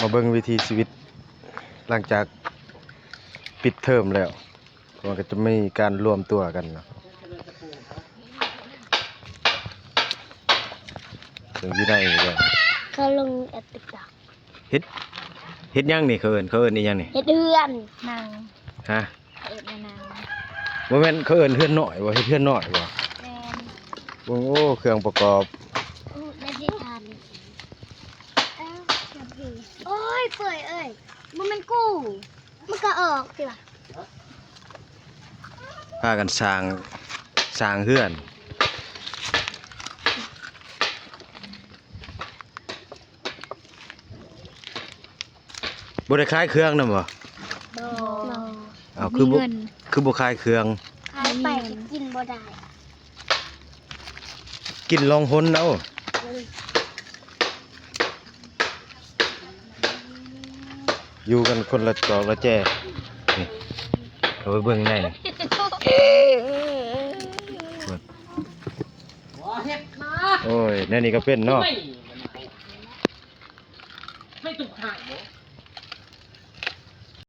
ມາເບິ່ງວິຖີຊີວິດຫຼັງຈາກປິດເທີມແລ້ວ ເພາະວ່າກໍຈະມີການລວມຕົວກັນເນາະ ເບິ່ງຢູ່ໃນນີ້ເດີ ເຂົາລົງແອັບຕິກຕອກ ເຮັດ ເຮັດຫຍັງນີ້ ເຂົາເອີ້ນ ເຂົາເອີ້ນອີຫຍັງນີ້ ເຮັດເຮືອນ ນັ່ງ ຮະ ເອີ້ນອັນນັ້ນ ບໍ່ແມ່ນເຂົາເອີ້ນເຮືອນນ້ອຍບໍ່ ເຮັດເຮືອນນ້ອຍບໍ່ ແມ່ນ ເບິ່ງ ໂອ້ ເຄື່ອງປະກອບ ໂອ້ ແມ່ນເຮັດທານ ໂອ້ຍ ເປີຍເອີຍ ບໍ່ແມ່ນກູ ມັນກໍອອກຕິວະ ພາກັນສ້າງ ສ້າງເຮືອນ ບໍ່ໄດ້ຂາຍເຄື່ອງນຳບໍ່? ບໍ່ ເອົ້າ ຄືບໍ່ ຄືບໍ່ຂາຍເຄື່ອງ? ຂາຍໄປກໍກິນບໍ່ໄດ້ ກິນລ່ອງຫົນເອົາ ຢູ່ກັນຄົນລະຈອກລະແຈ ນີ້ ເຂົ້າໄປເບິ່ງໃນນີ້ ໂອ້ຍ ແນວນີ້ກໍເປັນເນາະ ໃຫ້ຕຸກທາງບໍ່?